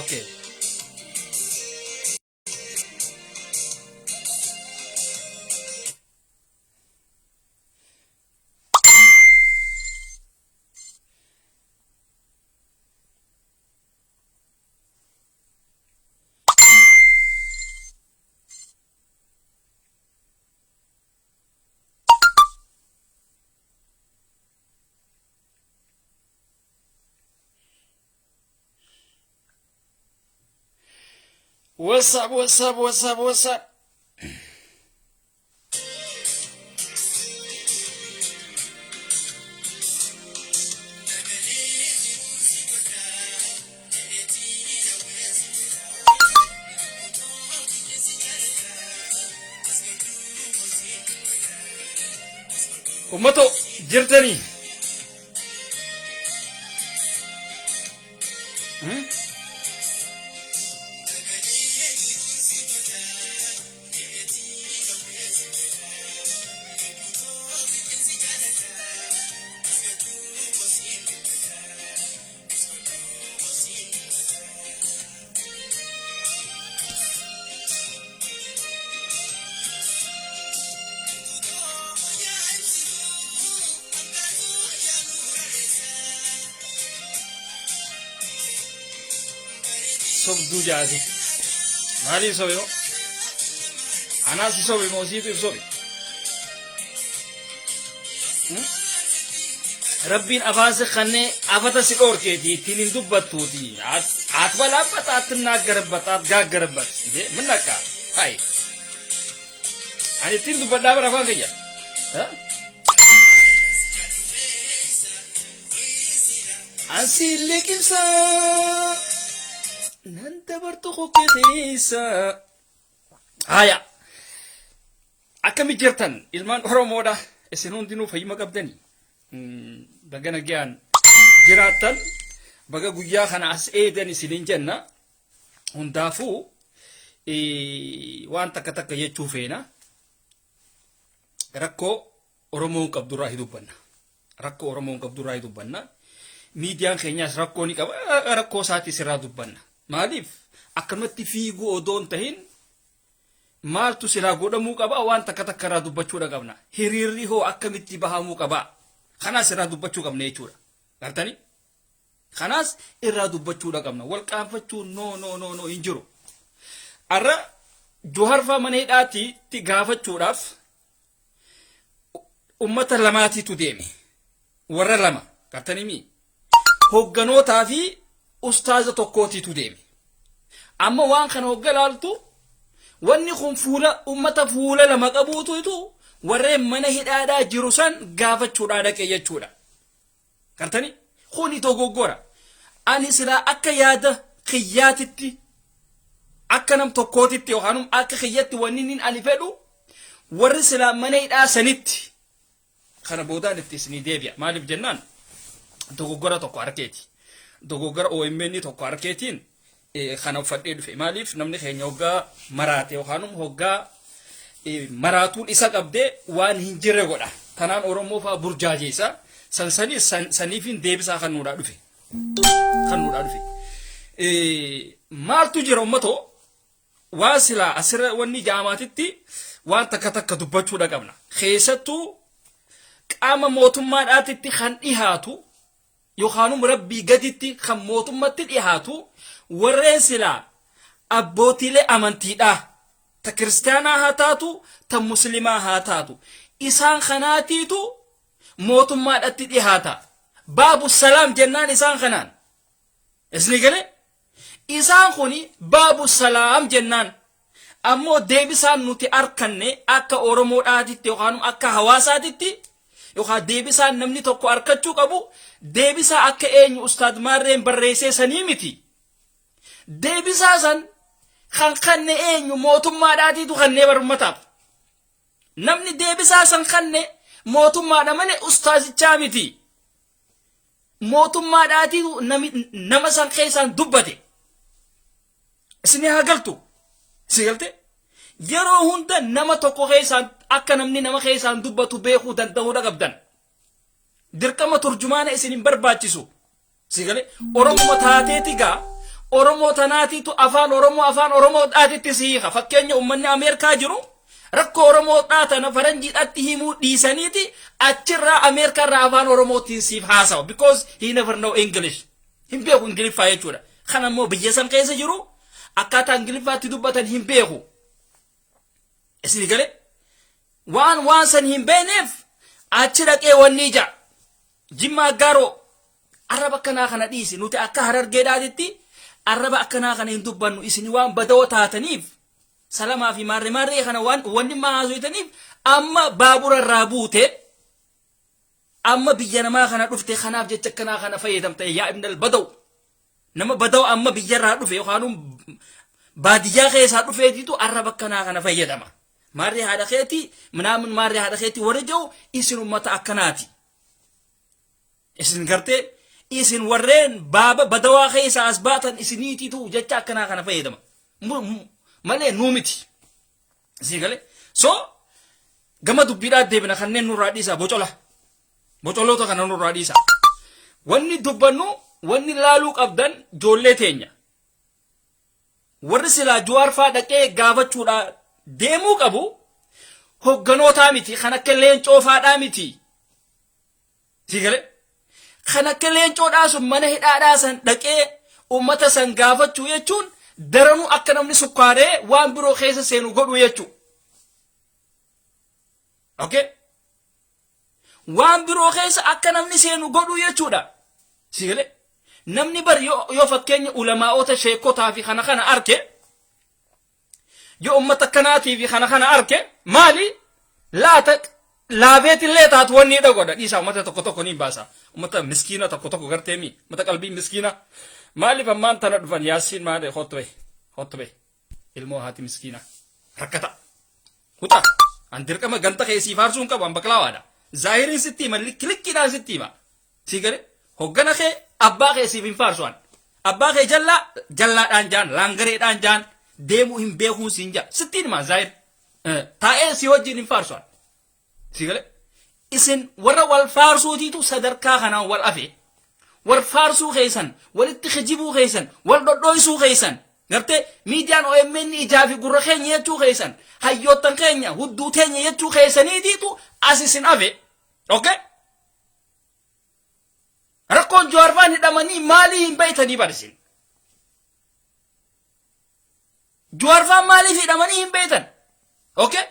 Okay. What's up, what's up, what's up, what's up? Ummato jirtanii? Hmm? Sobduu jaasi. Maaliif sobe moo? Anaas si sobe moo siitu if sobe? Hmm? Rabbiin afaan si kannee afata si dhoorkeeti ittiin hin dubbattuuti. አትበላበት፣ አትናገርበት፣ አትጋግርበት። እንዴ ምን ነካ? ሀይ ani ittiin dubbadhaa bara afaan kiyya. Ansi liqimsa nan dabartu kokkee. Haya, akkami jirtan ilmaan Oromoodha? Isin hundinuu fayyuma qabdanii? Baga nagaan jiraattan, baga guyyaa kana as eedan isiniin jenna. Hundaafuu waan takka takka jechuu feena. Rakkoo Oromoon qabdurraa hin dubbanna. Rakkoo Oromoon qabdurraa hin dubbanna. Miidiyaan keenyaas rakkoo ni qaba. Rakkoo isaatis irraa dubbanna. Maaliif akkanumatti fiiguu odoo hin tahin maaltu silaa godhamuu qaba, waan takka takka irraa dubbachuudha qabna. Hiriirri hoo akkamitti bahamuu qaba? Kanaas irraa dubbachuu qabna jechuudha. Gartanii? Kanaas irraa dubbachuudha qabna. Wal qaanfachuun no, no, no, no, hin jiru. Arra Johar faa mana hidhaatti gaafachuudhaaf ummata lamaatiitu deeme. Warra lama. Gartanii mii? Hogganootaa fi ustaaza tokkootiitu deeme. Amma waan kana hogga laaltu, wanni kun fuula ummata fuula lama qabuututu warreen mana hidhaadhaa jiru san gaafachuudhaa dhaqe jechuudha. Gartanii? Kuni dogoggora. Ani silaa akka yaada kiyyaatitti, akka nam tokkootitti yookaan akka kiyyatti, wanni inni ani fedhu warri silaa mana hidhaa sanitti kana boodaan itti isinii deebi'a. Maaliif jennaan dogoggora tokko harkeeti. Dogoggora OMN tokko harkeetiin kana uffadhee dhufe. Maaliif namni keenya hoggaa maraate yookaan hoggaa maraatuun isa qabdee waan hin jirre godha. Tanaan Oromoo fa'aa burjaajeessa. San sanii saniifin deebisaa kan nuudhaa dhufe. Kan nuudhaa dhufe. Maaltu jira uummatoo? Waan silaa asirra wanni jaamaatitti waan takka takka dubbachuudha qabna. Keessattuu qaama mootummaadhaatitti kan dhihaatu yookaanum rabbii gaditti kan mootummatti dhihaatu warreen silaa abbootiilee amantiidhaa, ta kiristaanaa haa taatu, ta muslimaa haa taatu, isaan kanaatiitu mootummaadhatti dhihaata. Baabu salaam jennaan isaan kanaan. Isni galee? Isaan kuni baabu salaam jennaan. Ammoo deebisaan nuti arkanne akka Oromoodhaatitti yookaan akka hawaasaatitti yookaan deebisaan namni tokko arkachuu qabu deebisaa akka eenyu ustaad Maarreen barreessee sanii miti. Deebisaa san kan kanne eenyu? Mootummaadhaatiitu kannee barumataaf. Namni deebisaa san kanne mootummaadha malee ustaazichaa miti. Mootummaadhaatiitu nama san keessaan dubbate. Isin haa galtu. Isin galte? Yeroo hunda nama tokko keessaan akka namni nama keessaan dubbatu beekuu danda'uudha qabdan. Dirqama turjumaana isin hin barbaachisu. Si galee? Oromoo taateeti gaa. Oromoo tanaatiitu afaan Oromoo afaan Oromoodhaatitti si hiika. Fakkeenya, uummanni Ameerikaa jiru rakkoo Oromoodhaa tana faranjiidhaatti himuu dhiisaniiti achirraa Ameerikaarraa afaan Oromootiin siif haasawa. Because he never know English. Hin beeku Ingiliffaa jechuudha. Kan ammoo biyya san keessa jiru akkaataa Ingiliffaatti dubbatan hin beeku. Isin galee waan san hin beekneef achi dhaqee wanni ija Jimma Aggaaroo arraba akkanaa kana dhiisi. Nuti akka Harargeedhaatitti arraba akkanaa kana hin dubbannu. Isin waan badawoo taataniif, salamaa fi maarree maarree kana waan wanni maa haasofitaniif, amma baabura irraa buute, amma biyya namaa kana dhufte, kanaaf jecha akkanaa kana fayyadamta. Yaa ibn al-badaw, nama badaw, amma biyya irraa dhufe yookaan baadiyyaa keessaa dhufeetitu arraba akkanaa kana fayyadama. Maarree haadha keetii minaamin, maarree haadha keetii warri jiru isin ummata akkanaati. Isin gartee isin warreen baaba badawaa keessaa as baatan isiniititu jecha akkanaa kana fayyadama malee nuu miti. Isin galee? So gama dubbiidhaa deebina. Kanneen nurraa dhiisaa, bocola. Bocoloota kana nurraa dhiisaa. Wanni dubbannu, wanni laaluu qabdan, ijoollee teenya. Warri silaa Jawaar faa dhaqee gaafachuudha deemuu qabu hogganootaa miti, kan akka Leencoo faadhaa miti. Si galee? Kan akka Leencoodhaa sun mana hidhaadhaa san dhaqee uummata san gaafachuu jechuun daranuu akka namni sukkaaree waan biroo keessa seenu godhu jechuu. Okay? Waan biroo keessa akka namni seenu godhu jechuudha. Si galee? Namni bar yoo fakkeenya ulamaa'ota, sheekotaa fi kana kana arke, yoo ummata akkanaatii fi kana kana arke, maali laata laabeetillee taatu wanni hidha godha dhiisa. Ummata tokko tokko ni baasa, ummata miskiina tokko tokko garteemi, ummata qalbii miskiina. Maaliif ammaan tana dhufan? Yaasiin maali? Hottu bahe, hottu bahe, ilmoo haati miskiina rakkata kutaa. An dirqama ganta keessii faarsuu hin qabu, an baklaawaadha. Zaahiriin sitti hima, likkiidhaan sitti hima. Si gale? Hoggana kee, abbaa kee siif hin faarsu. An abbaa kee jallaa jallaadhaan jaan, laangareedhaan jaan, deemuu hin beekuun siin jaa, sittiin hima. Zaahir taa'ee si wajjin hin faarsu an. Si gale? Isin warra wal faarsuutiitu sadarkaa kanaan wal afe. Wal faarsuu keessan, walitti kijibuu keessan, wal dhodhooysuu keessan, gartee miidiyaan OMN ijaa fi gurra keenya jechuu keessan, hayyoottan keenya hudduu teenya jechuu keessaniitiitu as isin afe. Okay? Rakkoon Jawaar faan hidhamanii maalii hin beeytanii barisin. Jawaar faan maaliif hidhamanii hin beeytan? Okay?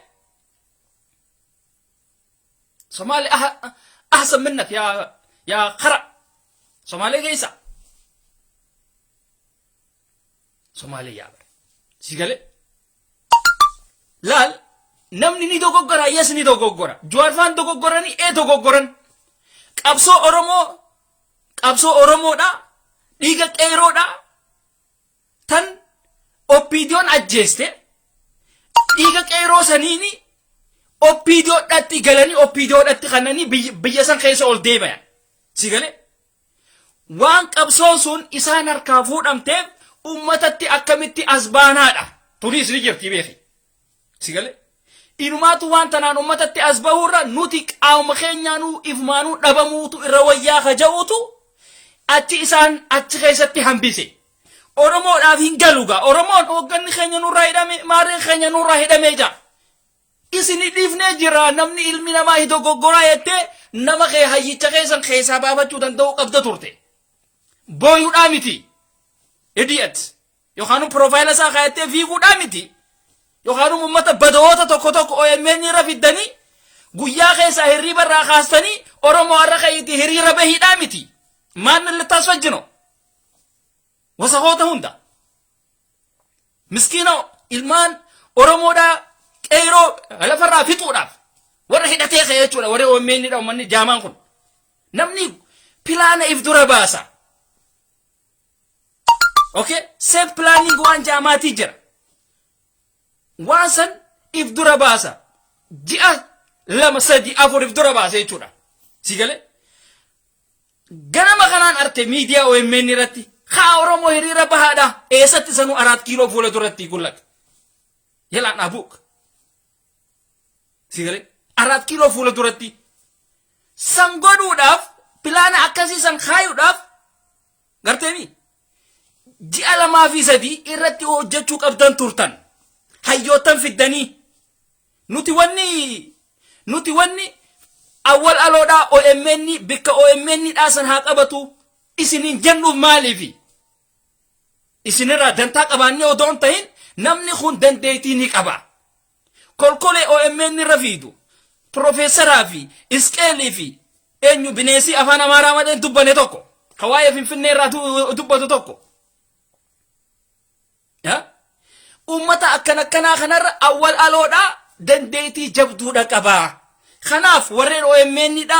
Somali أحسن منك يا خرا. Somaalee keessa. Somaalee yaa bara. Si galee? Laal, namni ni dogoggora, yes, ni dogoggora. Jawaar faan dogoggoranii, ee, dogoggoran. Qabsoo Oromoo, qabsoo Oromoodha. Dhiiga qeeroodha. Tan OPDOn ajjeeste, dhiiga qeeroo saniini OPDOdhatti galanii, OPDOdhatti kannanii biyya san keessa ol deebi'an. Si galee? Waan qabsoon sun isaan harkaa fuudhamteef ummatatti akkamitti as baanaadha. Tunis ni jirti, beeki. Si galee? Inumaatu waan tanaan ummatatti as bahuurra nuti qaama keenyaanuu ifumaanuu dhabamuutu irra wayyaa kaja'uutu achi isaan achi keessatti hambise. Oromoodhaaf hin galu gaa. Oromoon hoogganni keenya nurraa hidhame, maarreen keenya nurraa hidhamee jira. Isin dhiifnee jira. Namni ilmi namaa hin dogoggoraa jettee nama kee hayyicha keessan keessaa baafachuu danda'uu qabda turte. Booyuudhaa miti. Idiot. Yookaan profile isaa kaayattee fiiguudhaa miti. Yookaan uummata badawoota tokko tokko OMN irra fiddanii guyyaa keessaa hirriiba irraa kaastanii Oromoo har'a ka'iitii hiriira bahiidhaa miti. Maanni littaasfajjino. Wasakoota hunda. Miskiina ilmaan Oromoodhaa qeeroo lafarraa fixuudhaaf warra hidhatee ka'e jechuudha, warri OMN dha, uummanni jaamaan kun. Namni plan if dura baasa. Okay? Self planning waan jaamaatii jira. Waan san if dura baasa. Ji'a 2, 3, 4 if dura baasa jechuudha. Si galee? Ganama kanaan arte miidiyaa OMN irratti haa Oromoo hiriira bahaadha. Eessatti sanuu? Araat Kiiloo fuula duratti gullata. Yalaan abuuk. Si galee? Araat Kiiloo fuula duratti. San godhuudhaaf, plan akkasii san kaayuudhaaf, garteemi. Ji'a 2 fi 3 irratti hojjechuu qabdan turtan. Hayyoottan fiddanii. Nuti wanni awwal aloodhaa OMN bikka OMN dhaasan haa qabatu isiniin jennuuf maaliifi? Isinirraa dantaa qabaannee odoo hin tahin, namni kun dandeettii ni qaba. Kolkolee OMN irra fiidu, Profeesaraa fi Isqeelii fi eenyu bineensii afaan Amaaraa malee dubbane tokko, ka waa'ee Finfinnee irraa dubbatu tokko. Uummata akkan akkanaa kanarra awwal aloodhaa dandeettii jabduudha qabaa. Kanaaf warreen OMN dha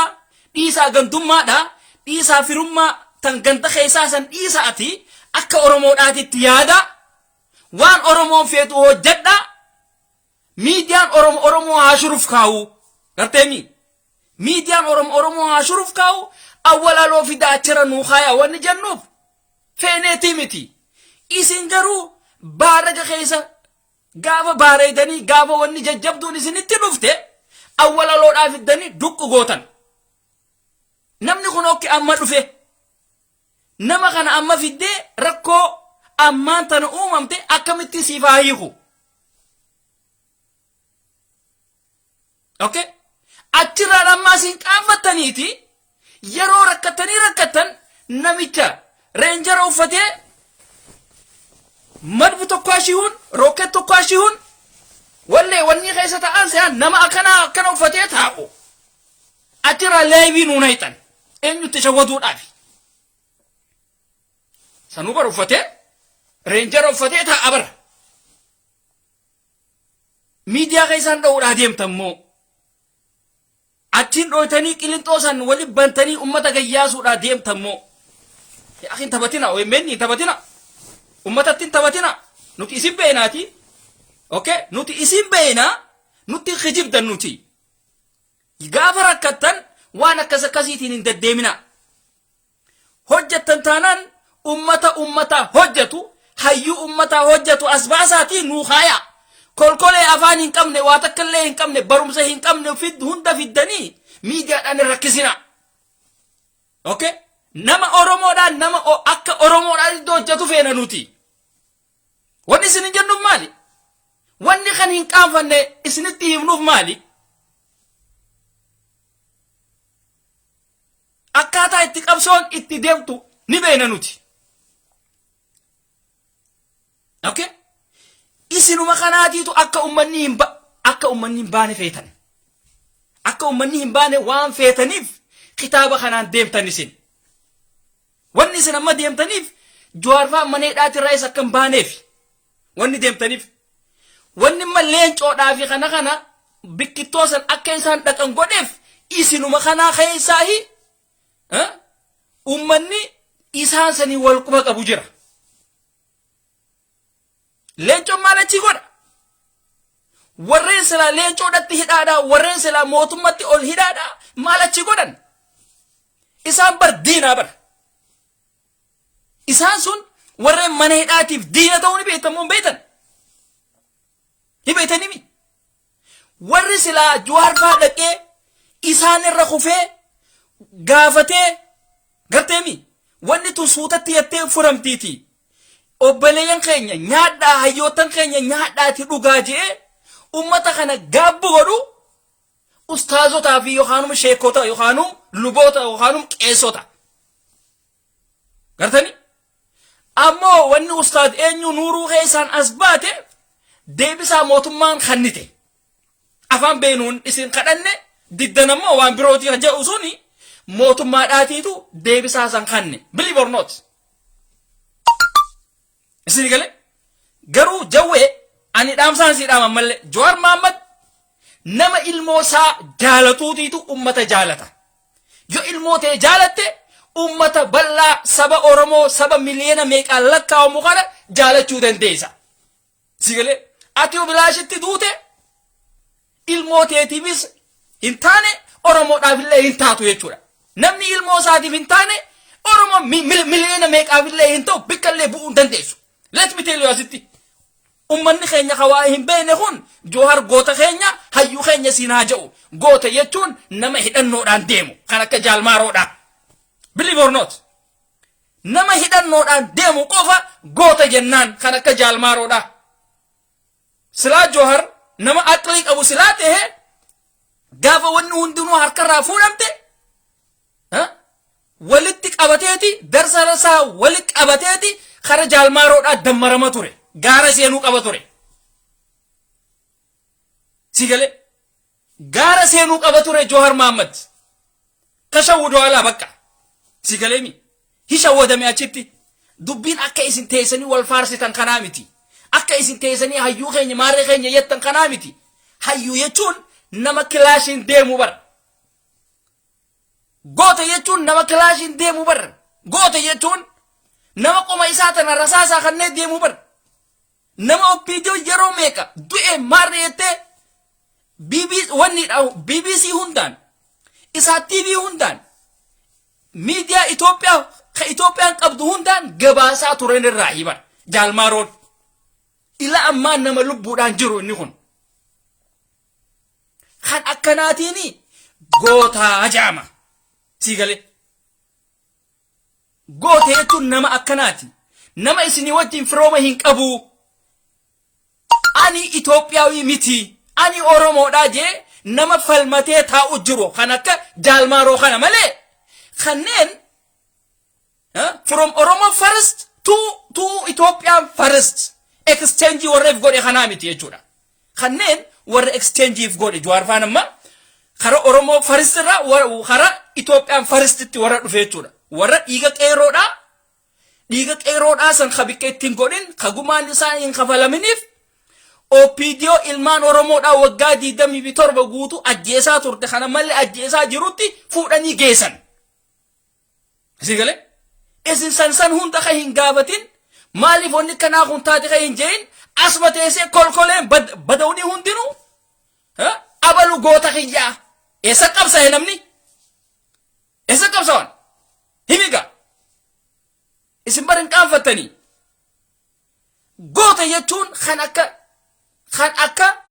dhiisaa, gandummaadha dhiisaa, firummaa tan ganda keessaa san dhiisaati, akka Oromoodhaatitti yaada, waan Oromoon feetu hojjedha. Miidiyaan Oromoo Oromoo haa shuruuf kaa'u, garteemi, miidiyaan Oromoo Oromoo haa shuruuf kaa'u, awwal aloo fidaa achirra nuu kaaya wanni jennuuf feeneetii miti. Isin garuu baaraga keessa gaafa baareedanii, gaafa wanni jajjabduun isinitti dhufte, awwal aloodhaa fiddanii duqqu gootan. Namni kun okki amma dhufe, nama kana amma fiddee rakkoo ammaan tana uumamte akkamitti siif haa hiiku? Okay, achirraan ammaa isin qaanfattaniiti, yeroo rakkatanii rakkattan namicha reenjara uffatee madbi tokko ashihuun rooket tokko ashihuun wallee wanni keessa ta'an se'an, nama akkanaa akkana uffatee taa'u achirraa live nuun hayxan eenyutti shawwaduudhaafi? Sanuu bara uffatee reenjara uffatee taa'a bara. Miidiyaa keessaan dha'uudhaa deemtan immoo achiin dhooytanii qilinxoo san wali bantanii ummata gayyaasuudhaa deemtan immoo, akhin taphatina, OMN hin taphatina, ummatatti hin taphatina. Nuti isin beeynaati. Okay, nuti isin beeynaa, nutti kijibdan. Nuti gaafa rakkattan waan akkas akkasiitiin hin deddeemina. Hojjettan taanaan ummata ummataa hojjetu, hayyuu ummataa hojjetu as baasaatii nuu kaaya. Kolkolee afaan hin qabne, waa takka illee hin qabne, barumsa hin qabne hunda fiddanii miidiyaadhaan hin rakkisina. Okay, nama Oromoodhaan, nama akka Oromoodhaan iddoo hojjetu feena nuti. Wanni isin hin jennuuf maali? Wanni kan hin qaanfanne isinitti himnuuf maali? Akkaataa itti qabsoon itti deemtu ni beekna nuti. Okay? Isinuma kanaatiitu akka ummanni hin baane feetan. Akka ummanni hin baane waan feetaniif kitaaba kanaan deemtan isin. Wanni isin amma deemtaniif Jawaarfaa mana hidhaatirraa isa akka hin baaneef wanni deemtaniif. Wanni imma leencoodhaa fi kana kana bikkittoo san akka isaan dhaqan godheef isinuma kanaa keessaahi ummanni isaan sanii wal quba qabu jira. Leencoon maal achii godha? Warreen silaa leencoodhatti hidhaadhaa, warreen silaa mootummatti ol hidhaadhaa maal achii godhan? Isaan bar diinaa bar. Isaan sun warreen mana hidhaatiif diina ta'uu ni beektan moo hin beektan? Ni beektanii mi? Warri silaa Jawaar faa dhaqee isaan irra kufee gaafatee, garteemi, wanni tun suutatti jettee furamtiiti. Obboleeyyan keenya nyaadhaa, hayyoottan keenya nyaadhaati dhugaa je'ee ummata kana gaabbu godhu ustaazotaa fi yookaanum sheekota yookaanum luboota yookaanum qeessota. Gartanii? Ammoo wanni ustaad eenyu nuuruu keessaan as baate deebisaa mootummaan kannite. Afaan beenuun isin kadhanne diddan, ammoo waan birootii kan jedhu suni mootummaadhaatiitu deebisaa san kanne. Believe or not. Isin galee? Garuu jawwee ani dhaamsaan sii dhaaman mallee, Jawaar Mahaammad nama ilmoo isaa jaalatuutiitu ummata jaalata. Yoo ilmoo ta'e jaalatte, ummata bal'aa saba Oromoo saba miliyoona meeqaan lakkaa'amu kana jaalachuu dandeessa. Si galee? Ati yoo bilaashitti duute ilmoo teetiifis hin taane, Oromoodhaaf illee hin taatu jechuudha. Namni ilmoo isaatiif hin taane Oromoo miliyoona meeqaaf illee hin ta'u, bikka illee bu'uu hin dandeessu. Let me tell you asitti. Ummanni keenya ka waa hin beekne kun Joohar goota keenya, hayyuu keenya siin haa jedhu. Goota jechuun nama hidhannoodhaan deemu kan akka Jaalmaaroodha. Believe or not. Nama hidhannoodhaan deemu qofa goota jennaan, kan akka Jaalmaaroodha. Silaa Joohar nama aqlii qabu silaa ta'e, gaafa wanni hundinuu harkarraa fuudhamte walitti qabateeti, darsa isaa walitti qabateeti, kara Jaalmaaroodhaa dammarama ture. Gaara seenuu qaba ture. Si galee, gaara seenuu qaba ture Joohar Mahammad. Tashawwudoo bakka. Si galeemi. Hishawwadame achitti. Dubbiin akka isin teessanii wal faarsitan kanaa miti. Akka isin teessanii hayyuu keenya, maarree keenya jettan kanaa miti. Hayyuu jechuun nama kilaashiin deemu bara. Goota jechuun nama kilaashiin deemu bara. Goota jechuun nama qoma isaa tana rasaasaa kanneen deemu bara. Nama OPDO yeroo meeqa du'e maarree jettee BB wanni BBC hundaan, isaa TV hundaan, miidiyaa Itoophiyaa ka Itoophiyaan qabdu hundaan gabaasaa turen irraa hiban Jaalmaaroon. Ila ammaa nama lubbuudhaan jiru inni kun. Kan akkanaatiin gootaa jaama. Sii galee. Goota jechuun nama akkanaati. Nama isinii wajjin firooma hin qabu. Ani Itoophiyaawii miti. Ani Oromoodhaa jee nama falmatee taa'u jiru kan akka Jaalmaaroo kana malee, kanneen from Oromo first to Ethiopian first exchange warra if godhe kanaa miti jechuudha. Kanneen warra exchange if godhe, Jawaar faan amma kara Oromoo first irraa kara Ethiopian firstitti warra dhufe jechuudha. Warra dhiiga qeeroodhaa, dhiiga qeeroodhaa san ka bikka ittiin godhin, ka gumaan isaa hin kafalaminiif, OPDO ilmaan Oromoodhaa waggaa 27 guutuu ajjeesaa turte kana malee ajjeesaa jirutti fuudhanii geessan. Isin galee? Isin san san hunda ka hin gaafatin, maaliif wanni kanaa kun taate ka hin jeein, asuma teessee kolkoleen badawni hundinuu abalu goota kiyyaa. Eessa qabsa'e namni? Eessa qabsa'an? Himiga. Isin bar hin qaanfattanii. Goota jechuun kan akka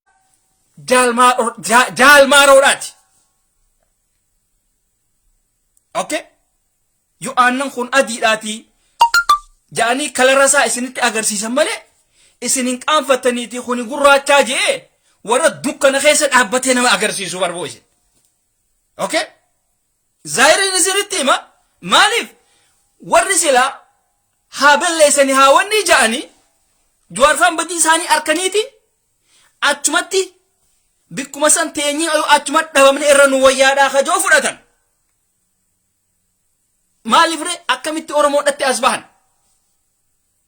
Jaalmaaroodhaati. Okay? Yoo aannan kun adiidhaati ja'anii kalara isaa isinitti agarsiisan malee, isin hin qaanfattaniiti, kuni gurraachaa jee warra dukkana keessa dhaabbatee nama agarsiisu barboo isin. Okay? Zaayiriin isinitti hima. Maaliif warri silaa haa balleessanii, haa wanni ja'anii, Jawaarfaan badii isaanii arkaniiti, achumatti bikkuma san teenyee achuma dhabamne irra nu wayyaadhaa kajoo fudhatan. Maaliif ree? Akkamitti Oromoodhatti as bahan?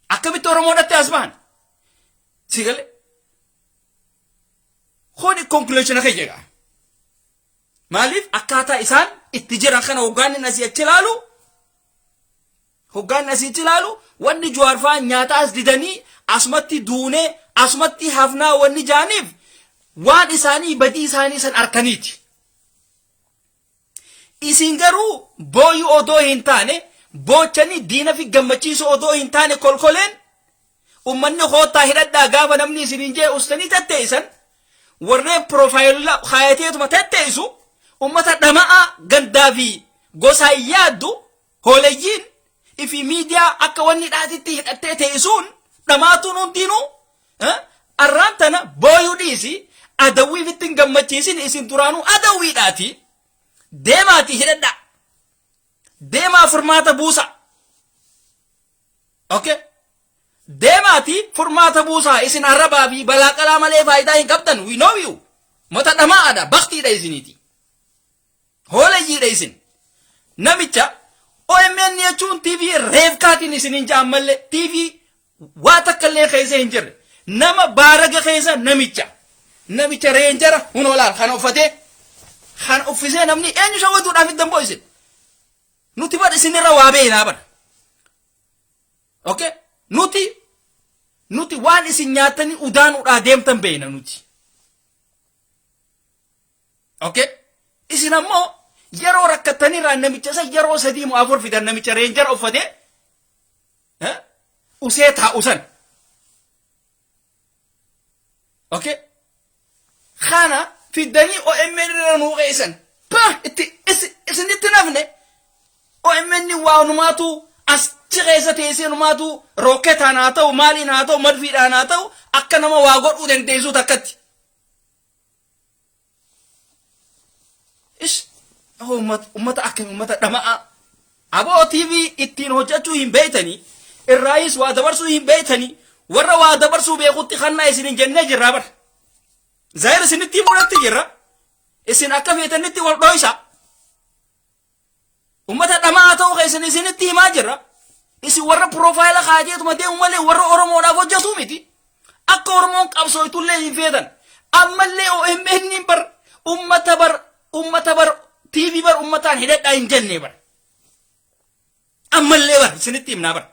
Akkamitti Oromoodhatti as bahan? Si galee? Kuni conclusion kiyya egaa. Maaliif akkaataa isaan itti jiran kana hoggaan asii achi ilaalu, hoggaan asii achi ilaalu, wanni Jawaarfaan nyaata as didanii asumatti duunee asumatti hafnaa wanni jaaniif, waan isaanii badii isaanii san arkaniiti. Isin garuu booyuu odoo hin taane, boochanii diina fi gammachiisuu odoo hin taane, kolkoleen ummanni koottaa hidhadhaa gaafa namni isiniin jee ustanii tatteessan, warreen profile kaayateetuma tatteessu, ummata dhama'aa gandaa fi gosaan yaaddu, hooleyyiin ifi miidiyaa akka wanni dhaatitti hidhattee teessuun dhamaatuun hundinuu arraan tana booyuu dhiisi, adawwii fitti hin gammachiisin. Isin duraanuu adawwiidhaati. Deemaati hidhadhaa, deemaa furmaata buusa. Okay, deemaati furmaata buusaa. Isin arrabaa fi balaa qalaa malee faayidaa hin qabdan. We know you. Mata dhamaadha, baktiidha isiniiti, hoolayyiidha isin. Namicha OMN jechuun TV reefkaatiin isiniin ja'an mallee TV waa takka illee keessa hin jirre, nama baaraga keessa, namicha Ranger hunoo laal, kana uffatee, kana uffisee, namni eenyu shawwatuudhaaf itti damboo isin. Nuti bar isinirra waa beeknaa bara. Okay, nuti waan isin nyaatanii udaanuudhaa deemtan beekna nuti. Okay, isin ammoo yeroo rakkattaniirraa namicha isa yeroo sadii moo afur fidan, namicha Ranger uffatee usee taa'u san. Okay, kana fiddanii OMN irra nuu qeessan. Pa itti isinitti nafne. OMN waanumaatu as Achi keessa teessee numaatu rooketaan haa ta'u, maaliin haa ta'u, madfiidhaan haa ta'u, akka nama waa godhuu dandeessuu takkatti. Ish, ummata akkami, ummata dhama'aa. Aboo TV ittiin hojjechuu hin beeytanii, irraayis waa dabarsuu hin beeytanii, warra waa dabarsuu beekutti kannaa isin jennee jirraa bara. Zaayir isinitti mul'atti jirra. Isin akka feetanitti wal dhooysa. Ummata dhama'aa ta'uu keessan isinitti himaa jirra. Isin warra piroofaayila kaateetuma deemu malee warra Oromoodhaaf hojjetuu miti. Akka Oromoon qabsooytullee hin feetan. Ammallee OMN bar ummata bar ummata bar TV bar ummataan hidhadhaa hin jenne bar. Ammallee bar isinitti himnaa bar.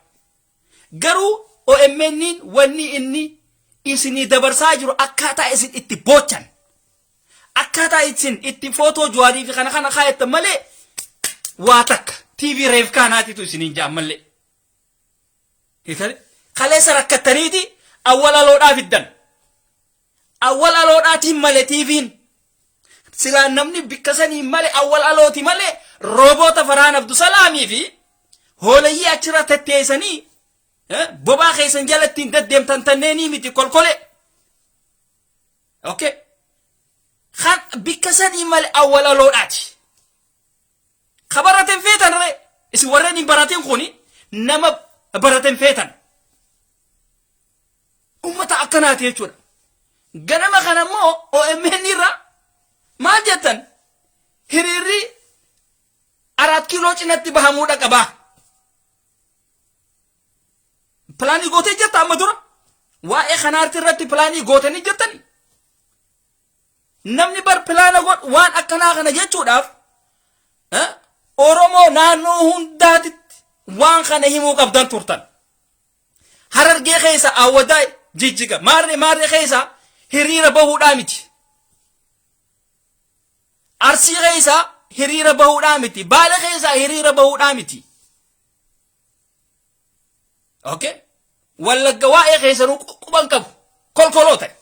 Garuu OMN wanni inni isinii dabarsaa jiru akkaataa isin itti boochan, akkaataa isin itti footoo Jawaarii fi kana kana kaayattan malee waa takka TV reef kaanaatitu isiniin jaa ammallee. Hiikale? Kaleessa rakkattaniiti awwal aloodhaa fiddan. Awwal aloodhaatiin malee TV'n silaa namni bikka sanii malee awwal alooti malee rooboota Farhaan Abdusalaamii fi hoolayyii achirra tetteessanii bobaa keessan jala ittiin deddeemtan tanneenii miti kolkolee. Okay. Kan bikka sanii malee awwal aloodhaati. Ka baraten feetan ree. Isin warreen hin baratin kuni nama baraten feetan. Ummata akkanaati jechuudha. Ganama kana immoo OMN irra maal jettan? Hiriirri Araat Kiiloo cinatti bahamuudha qabaa. Pilaanii gootee jirta amma dura? Waa'ee kanaarti irratti pilaanii gootanii jirtani? Namni bar pilaana godhu waan akkanaa kana jechuudhaaf Oromoo naannoo hundaatitti waan kana himuu qabdan turtan. Harargee keessa Awwadaa, Jijjiga, maarree maarree keessa hiriira bahuudhaa miti. Arsii keessa hiriira bahuudhaa miti. Baale keessa hiriira bahuudhaa miti. Okay? Wallagga waa'ee keessanuu quban qabu. Kolkoloo ta'e.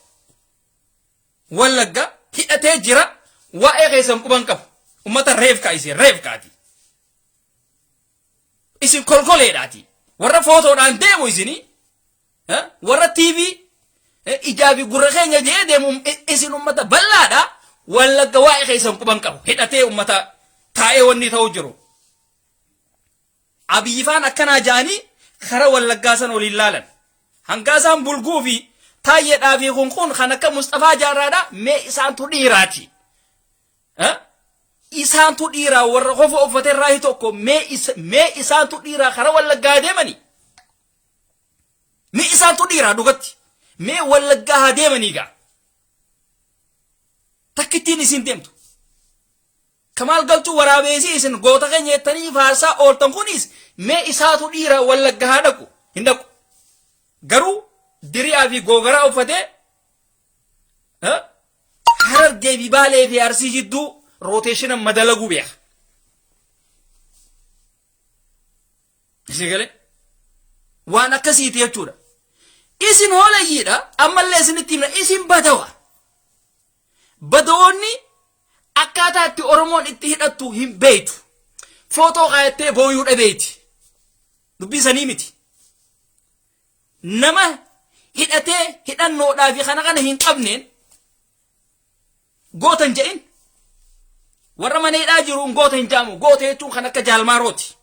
Wallagga hidhatee jira, waa'ee keessan quban qabu. Ummata reefkaa isin reefkaati. Isin kolkoleedhaati. Warra footoodhaan deemu isinii, warra TV ijaa fi gurra keenya jedhee deemu isin ummata bal'aadha. Wallagga waa'ee keessan quban qabu. Hidhatee ummata taa'ee wanni ta'u jiru. Abiyyi faan akkanaa ja'anii kara Wallaggaa san oliin laalan. Hangaasaan Bulguu fi Taayyeedhaa fi kun kun kan akka Musxafaa Jaarraadhaa mee isaantu dhiiraati. Isaantu dhiiraa warra kofa uffate irraa tokko mee isaantu dhiiraa kara Wallaggaa deemanii. Mee isaantu dhiiraa dhugatti. Mee Wallaggaa haa deemanii gaa. Takkittiin isin deemtu. Kamaal Galchuu waraabeesii isin goota keenya jettanii faarsaa ooltan kunis mee isaatu dhiira Wallagga haa dhaqu, hin dhaqu. Garuu diri'aa fi googaraa uffatee Harargee fi Baalee fi Arsii jidduu rooteeshina madalaguu beeka. Isin galee waan akkasiiti jechuudha. Isin hoolayyiidha, ammallee isinitti himna, isin badawa. Badawoonni akkaataa itti Oromoon itti hidhattu hin beektu. Footoo kaayattee booyuu dhabeeti. Dubbii sanii miti. Nama hidhatee hidhannoodhaa fi kana kana hin qabneen goota hin jedhin. Warra mana hidhaa jiruun goota hin jedhamu. Goota jechuun kan akka Jaalmaarooti.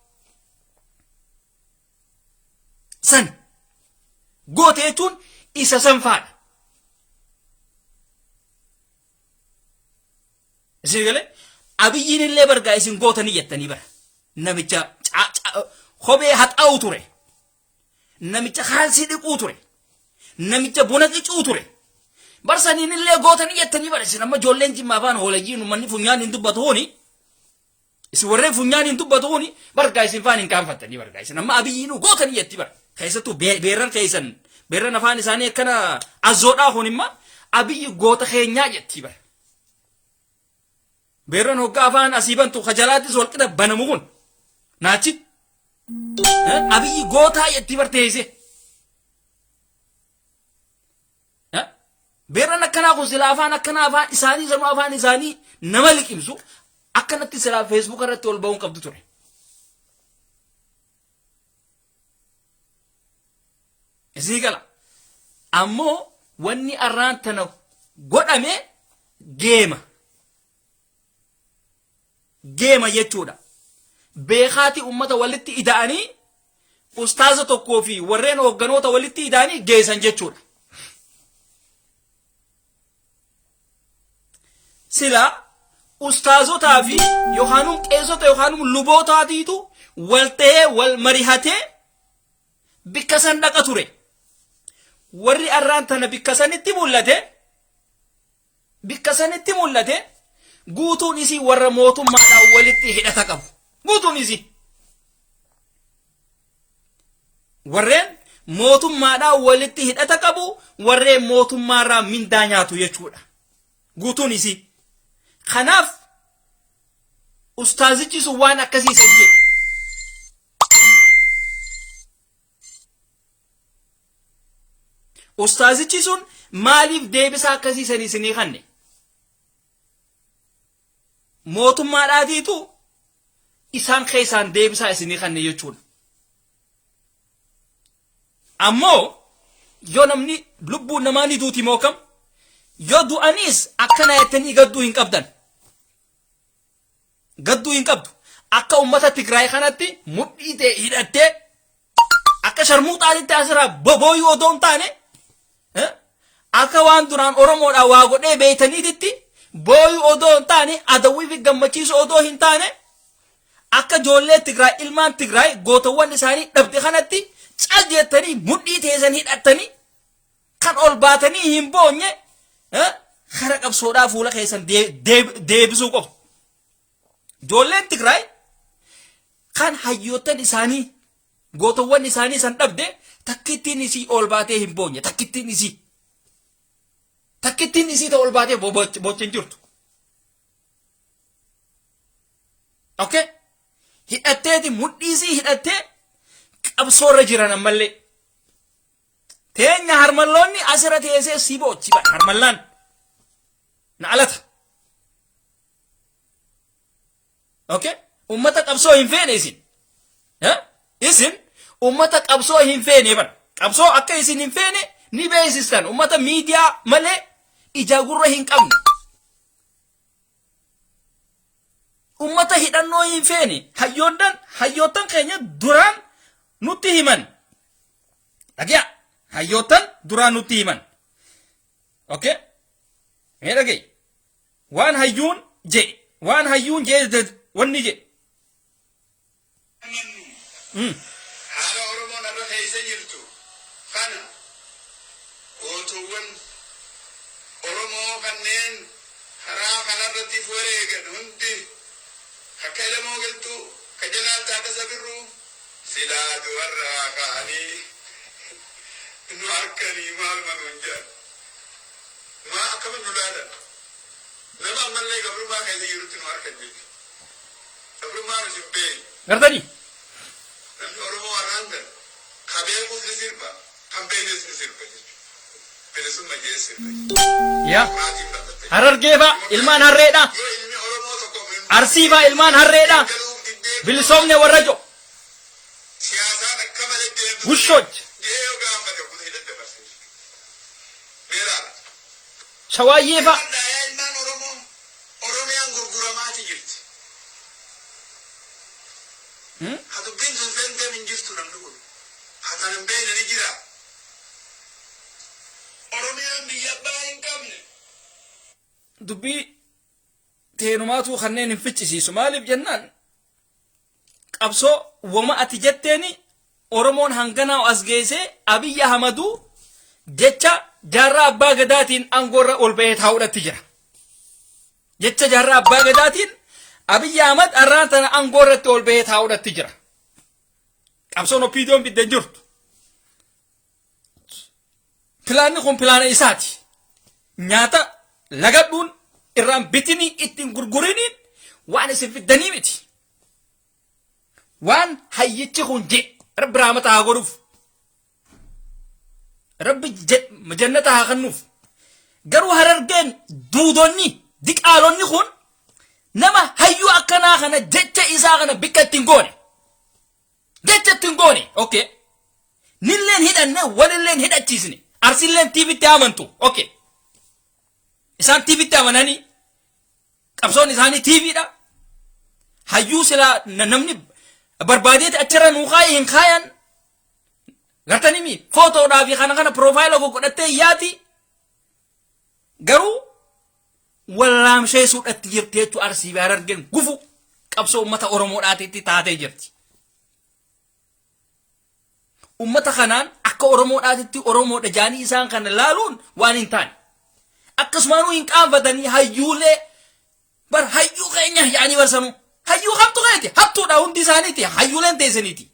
San goota jechuun isa san faadha. Isin galee Abiyyiin illee bargaa isin gootanii jettanii bara. Namicha kophee haxaa'u ture. Namicha kaalsii dhiquu ture. Namicha buna qicuu ture. Barsaniin illee gootanii jettanii bara, isin amma ijoolleen Jimmaa afaan hoolayyiin uummanni funyaan hin dubbatu huni. Isin warreen funyaan hin dubbatu kuni bargaa isin faan hin qaanfattanii, bargaa isin amma Abiyyiinuu gootanii jetti bara. Keessattuu beerran keessan, beerran afaan isaanii akkana azzoodhaa kun imma Abiyyi goota keenyaa jetti bara. Beerran hoggaa afaan asii bantu kajalaattis walqixa banamu kun naachi Abiyyi gootaa jetti bar teessee. Beerran akkanaa kun silaa afaan akkanaa afaan isaanii sanuu afaan isaanii nama liqimsu akkanatti silaa feesbuuka irratti ol ba'uun qabdu ture. Isinii gala. Ammoo wanni arraan tana godhame geema. Geema jechuudha. Beekaati ummata walitti ida'anii ustaaza tokkoo fi warreen hoogganoota walitti ida'anii geessan jechuudha. Sila ustaazotaa fi yookaanum qeesota yookaanum lubootaatiitu wal ta'ee wal marihatee bikka san dhaqa ture. Warri arraan tana bikka sanitti mul'ate bikka sanitti mul'ate guutuun isii warra mootummaadhaan walitti hidhata qabu. Guutuun isii. Warreen mootummaadhaan walitti hidhata qabu warreen mootummaarraa mindaa nyaatu jechuudha. Guutuun isii. Kanaaf ustaazichi sun waan akkasii san jedhe. Ustaazichi sun maaliif deebisaa akkasii san isinii kanne? Mootummaadhaatiitu isaan keessaan deebisaa isinii kanne jechuudha. Ammoo yoo namni lubbuun namaa ni duuti moo kam? Yoo du'aniis akkana jettanii gadduu hin qabdan. Gadduu hin qabdu. Akka ummata Tigraay kanatti mudhii ta'e hidhattee akka sharmuuxaatitti asirraa bobooyuu odoo hin taane akka waan duraan Oromoodhaa waa godhee beeytaniititti booyuu odoo hin taane adawwii fi gammachiisuu odoo hin taane akka ijoollee Tigraay ilmaan Tigraay gootawwan isaanii dhabde kanatti cal jettanii mudhii teessan hidhattanii kan ol baatanii hin boonye kara qabsoodhaa fuula keessan deebisuu qofa. Ijoolleen Tigraay kan hayyoottan isaanii gootawwan isaanii san dhabde takkittiin isii ol baatee hin boonye takkittiin isii. Takkittiin isii ta ol baatee boocha hin jirtu. Okay? Hidhatteeti mudhii isii hidhattee qabsoorra jiran ammallee. Teenya harmalloonni asirra teessee si boochi bara harmallaan na alata. Okay? Ummata qabsoo hin feene isin. Eh? Isin ummata qabsoo hin feene bara. Qabsoo akka isin hin feene ni beeksistan. Ummata miidiyaa malee ijaa gurra hin qabne. Ummata hidhannoo hin feene hayyooddan hayyoottan keenya duraan nutti himan. Dhagaya hayyoottan duraan nutti himan. Okay? Mee dhagayi. Waan hayyuun jedhe waan hayyuun jedhe wanni jedhe. Haala Oromoon har'a keessa jirtu kana gootowwan Oromoo kanneen karaa kanarratti if wareegan hundi akka Elemoo Qilxuu, ka Janaal Taaddasa Birruu silaa du'arraa ka'anii nu arkanii maaluma nuun jedhan? Maa akkamiin nu laalan? Nama ammallee gabrummaa keessa jirutti nu arkan jechuudha. Gabrummaa nu sin beeknu. Gartanii? Namni Oromoo har'aan tana ka beekus ni sirba, kan beeknes ni sirba jechuudha. Bilisumma jee sirba jechuudha. Yaa. Dimokiraatiin bal'atte. Harargee fa'a ilmaan harreedha. Yoo ilmi Oromoo tokko Arsii fa'a ilmaan harreedha. galuuf diddee Bilisoomne warra jo. siyaasaan akka malee deemtu Wushooj. jee yoo gaafate kuta hidhan dabarse jechuudha. Beelaadha. Shawaayyee fa'a. Yaa ilmaan Oromoo, Oromiyaan gurguramaati jirti. Ha dubbiin sun seenteef hin jirtu namni kun. Ha tan hin beekne ni jira. Oromiyaan biyya abbaa hin qabne. Dubbii teenumaatuu kanneen hin ficcisiisu. Maaliif jennaan qabsoo woma ati jetteeni Oromoon hanganaa as geessee Abiyyi Ahmaduu jecha jaarraa abbaa gadaatiin aangoorra ol ba'ee taa'uudhatti jira. Jecha jaarraa abbaa gadaatiin Abiyyi Ahmad har'aan tana aangoo irratti ol ba'ee taa'uudhatti jira. Qabsoon OPDOn fidde hin jirtu. Pilaanni kun pilaana isaati. Nyaata lagadhuun irraan bitinii ittiin gurguriniin waan isin fiddanii miti. Waan hayyichi kun je rabbi raamata haa godhuuf. Rabbi jannata haa kennuuf. Garuu harargeen duudonni diqaalonni kun nama hayyuu akkanaa kana jecha isaa kana bikka ittiin goone. Jecha ittiin goone. Okay. Nilleen hidhanne, walilleen hidhachiisne. Arsilleen tiivitti amantu. Okay. Isaan tiivitti amananii qabsoon isaanii tiiviidha. Hayyuu silaa namni barbaadeeti achirra nuu kaaye hin kaayan. Gartanii footoodhaa fi kana kana profile godhattee yaati. Garuu wallaamsheessuudhatti jirti jechuu. Arsii fi Harargeen gufu qabsoo uummata Oromoodhaatitti taatee jirti. Uummata kanaan akka Oromoodhaatitti Oromoodha jaanii isaan kana laaluun waan hin taane. Akkasumaanuu hin qaanfatanii hayyuulee bar hayyuu keenya yaanii barsanuu. Hayyuu hamtu keeti, hattuudha hundi isaaniiti, hayyuuleen teessaniiti.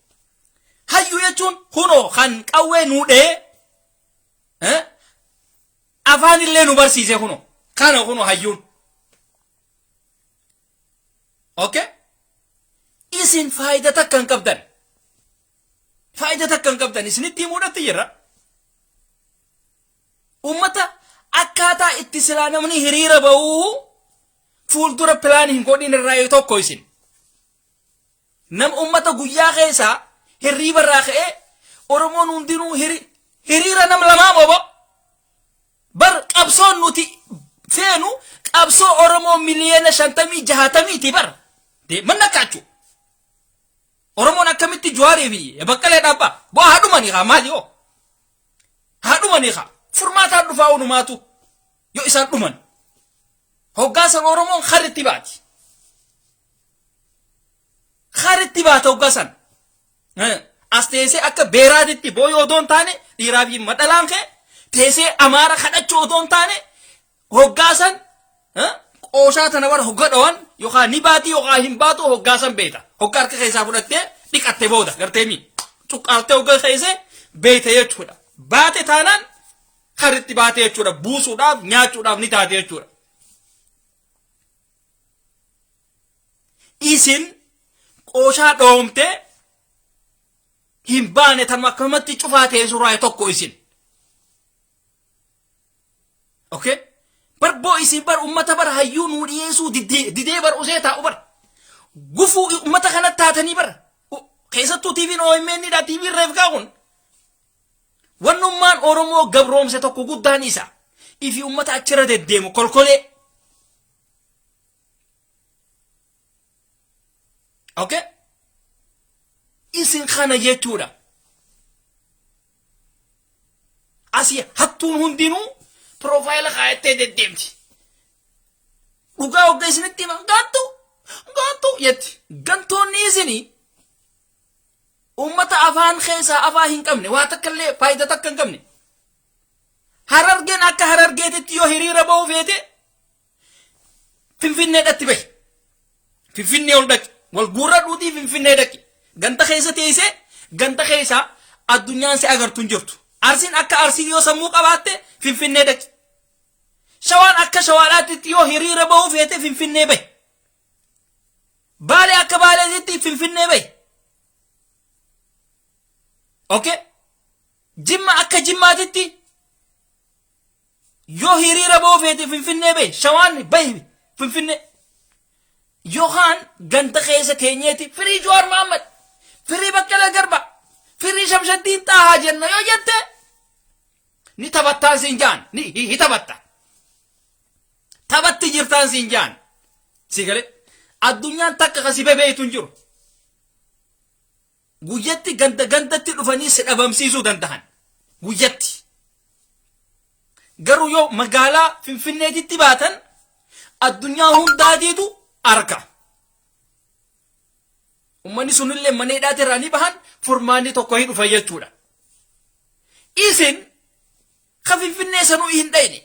Hayyuu jechuun kunoo kan qawwee nuu dhee afaan illee nu barsiise, kunoo kana kunoo hayyuun. Okay? Isin faayidaa takka hin qabdan. Faayidaa takka hin qabdan, isinitti himuudhatti jirra. Ummata akkaataa itti silaa namni hiriira ba'uu fuuldura plan hin godhin irraa tokko isin. Nama ummata guyyaa keessaa hirriiba irraa ka'ee Oromoon hundinuu hiriira nam lamaa mobo. Bar qabsoon nuti feenu qabsoo Oromoo 56,000,000ti bar. Manna akkaachu. Oromoon akkamitti Jawaarii fi Baqqalee dhaabbaa? Bu'aa haadhumanii haa, maali hoo? Haadhumanii haa. Furmaataan dhufaa onumaatu yoo isaan dhuman. Hoggaasan Oromoon karitti baati. Karitti baata hoggaasan. As teessee akka beeraatitti booyoo odoo hin taane, dhiiraa fi madhalaan kee teessee Amaara kadhachuu odoo hin taane, hoggaasan qooshaa tana bara hogga dhawan yookaan ni baati yookaan hin baatu hoggaasan beeta. Hogga harka keessaa fudhattee dhiqatte booda garteemi cuqqaaltee hogga keessee beeyta jechuudha. Baate taanaan karitti baate jechuudha. Buusuudhaaf, nyaachuudhaaf ni taate jechuudha. Isin qooshaa dhoomtee hin baane, tanuma akkanumatti cufaa teessurraa tokko isin. Okay? Bar boo isin bar ummata bar hayyuu nuu dhiyeessuu didee bar usee taa'u bar. Gufuu ummata kanatti taatanii bar. Keessattuu TV'n OMN dha, TV'n reefgaa kun. Wannummaan Oromoo gabroomse tokko guddaan isa. Ifi ummata achirra deddeemu kolkolee. Okay? Isin kana jechuudha. Asii hattuun hundinuu profile kaayattee deddeemti. Dhugaa hogga isinitti himan, gantu gantu jetti. Gantoonni isinii uummata afaan keessaa afaan hin qabne, waa takka illee faayidaa takka hin qabne. Harargeen akka Harargeetitti yoo hiriira ba'uu feete, Finfinnee dhatti bahi. Finfinnee ol dhaqi. Wal guurra dhuutii Finfinnee dhaqi. Ganda keessa teessee ganda keessa addunyaan si agartu hin jirtu. Arsiin akka Arsii yoo sammuu qabaatte, Finfinnee dhaqi. Shawaan akka Shawaadhaatti yoo hiriira ba'uu feete, Finfinnee bahi. Baalee akka Baaleetitti Finfinnee bahi. Okay? Jimma akka Jimmaatitti yoo hiriira ba'uu feete, Finfinnee bahi. Shawaan bahi Finfinnee. Yookaan ganda keessa teenyeeti firii Jawaar Mohammad, firii Baqqalaa Garba, firii Shamshaddiin Xaahaa jenna yoo jette, ni taphattaan siin jaan, ni hi taphatta. Taphatti jirtaan siin jaan. Si galee addunyaan takka kasi bebeeytu hin jiru. Guyyatti ganda gandatti dhufanii si dhabamsiisuu danda'an. Guyyatti. Garuu yoo magaalaa Finfinneetitti baatan, addunyaa hundaatiitu arga. Uummanni sunillee mana hidhaati irraa ni bahan, furmaanni tokko hin dhufa jechuudha. Isin ka Finfinnee sanuu hin dhayne.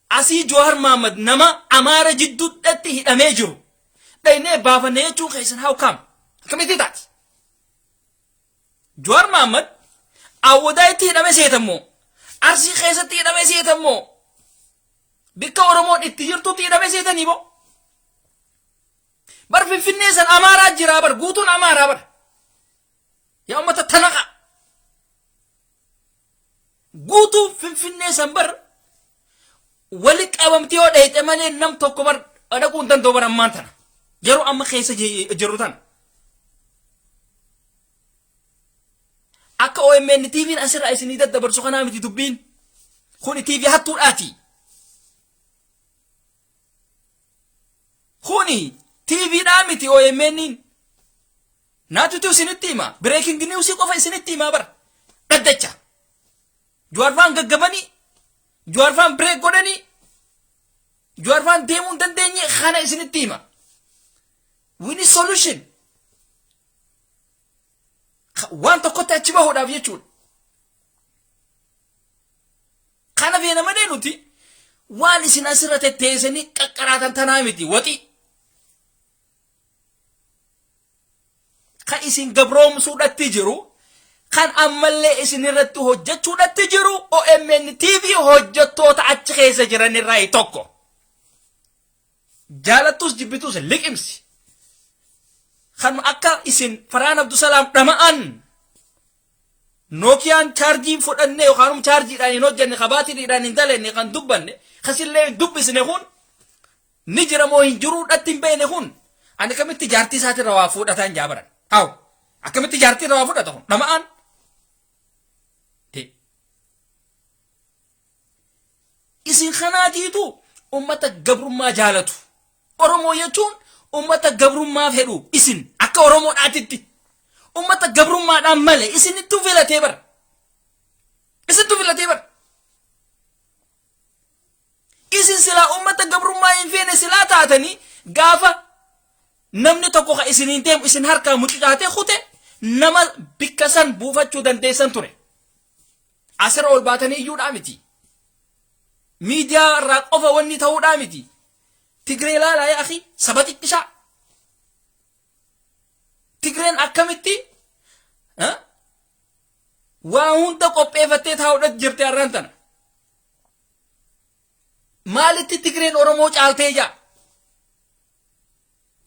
Asii Jawaar Mohammad nama Amaara jidduudhatti hidhamee jiru dhaynee baafanne jechuun keessan how come? Akkamitti taati? Jawaar Mohammad Awwadaayitti hidhame seetammoo? Arsii keessatti hidhame seetammoo? Bikka Oromoon itti jirtutti hidhame seetanii boo? Bar Finfinnee san Amaaraa jira bar, guutuun Amaaraa bar. Yaa uummata tanaqa. Guutuun Finfinnee san bar wali qabamtee yoo dhayxe malee nam tokko bar dhaquu hin danda'u bar ammaan tana. Yeroo amma keessa jirru tana. Akka OMN TV'n asirraa isinii daddabarsu kanaa miti dubbiin. Kuni TV hattuudhaati. Kuni TVdhaa miti OMN'n. Naatutu isinitti hima. Breaking news qofa isinitti himaa bara. Dhaddacha. Jawaarfaan gaggabanii, Jawaarfaan break godhanii, Jawaarfaan deemuu hin dandeenye kana isinitti hima. We need solution. Waan tokkotti achi bahuudhaaf jechuudha. Kana feena malee nuti waan isin asirra tetteessanii qaqqaraatan tanaa miti waxii. Kan isin gabroomsuudhatti jiru, kan ammallee isin irratti hojjechuudhatti jiru OMN TV hojjettoota achi keessa jiran irraa tokko. Jaalattus jibbitus liqimsi. Kan akka isin Farhaan Abdusalaam dhama'an Nookiyaan chaarjii fudhannee yookaan chaarjiidhaan hin hojjenne, ka baatiriidhaan hin dalenne, kan dubbanne kasillee hin dubbisne kun ni jira moo hin jiruu dhatti hin beekne kun ani akkamitti jaartii isaatirra waa fuudhataan jaabaran. Haa, akkamitti jaartii irra waa fudhata kun dhama'aan? Isin kanaatiitu ummata gabrummaa jaalatu. Oromoo jechuun ummata gabrummaa fedhu isin akka Oromoodhaatitti. Ummata gabrummaadhaan malee isinittuu filatee bara. Isintu filatee bara. Isin silaa ummata gabrummaa hin feene silaa taatanii gaafa namni tokko ka isiniin deemu isin harkaa mucucaatee kute nama bikka san buufachuu dandeessan ture. Asirra ol baatanii iyyuudhaa miti. Miidiyaa irraa qofa wanni ta'uudhaa miti. Tigree laalaa yaa akhi, saba xiqqishaa. Tigreen akkamitti waa hunda qopheeffattee taa'uudhaaf jirti har'aan tana. Maalitti Tigreen Oromoo caaltee jaa?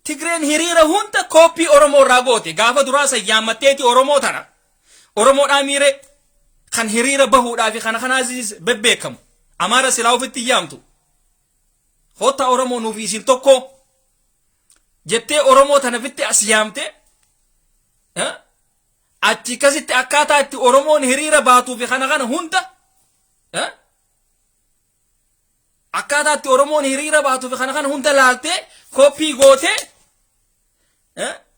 Tigreen hiriira hunda kooppii Oromoo irraa goote. Gaafa duraa san yaammatteeti Oromoo tana. Oromoodhaa miiree kan hiriira bahuudhaa fi kana kanaas bebbeekamu. Amaara silaa ofitti hin yaamtu. Hotta Oromoo nuuf isin tokko jettee Oromoo tana fitti as yaamte. Achi kasitti akkaataa itti Oromoon hiriira baatuu fi kana kana hunda, akkaataa itti Oromoon hiriira baatuu fi kana kana hunda laaltee kooppii gootee,